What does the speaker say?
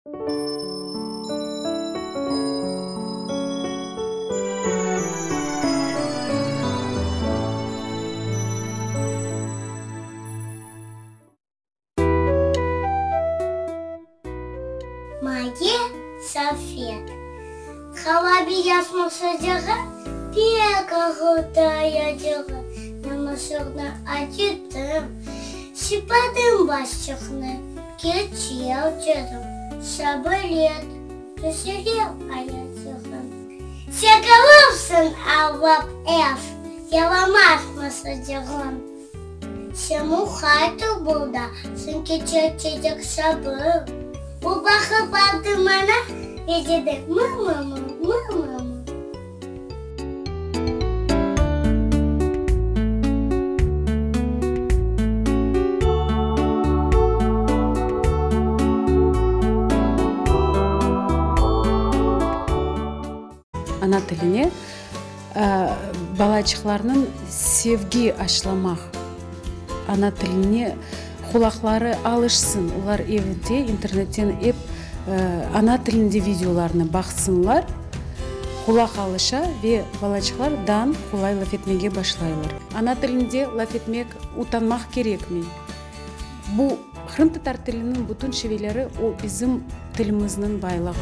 Maye safet. Hava biraz mısıcığı, pek ağırdı ayacağı. Men mışıqnı acıttım, sıpadım başçıqnı, Keçel dedim, sabır et, tüzelir ayacığıñ. Sekirirsiñ avlap ev, yaramaz mısıcığıñ. Sen muqayt ol burada, sen keçirtecek sabır. O baqıp aldı maña ve dedi, Mı-mı-mı, mı-mı-mı. Ana tiline balaçıqlarnıñ sevgi aşlamaq, ana tiline qulaqları alışsın, olar evde internetten ep ana tilinde videolarnı baqsınlar, qulaq alışa ve balaçıqlar dan qolay laf etmege başlaylar. Ana tilinde laf etmek utanmaq kerekmey. Bu qırımtatar tiliniñ bütün şiveleri o bizim tilimizniñ baylığı.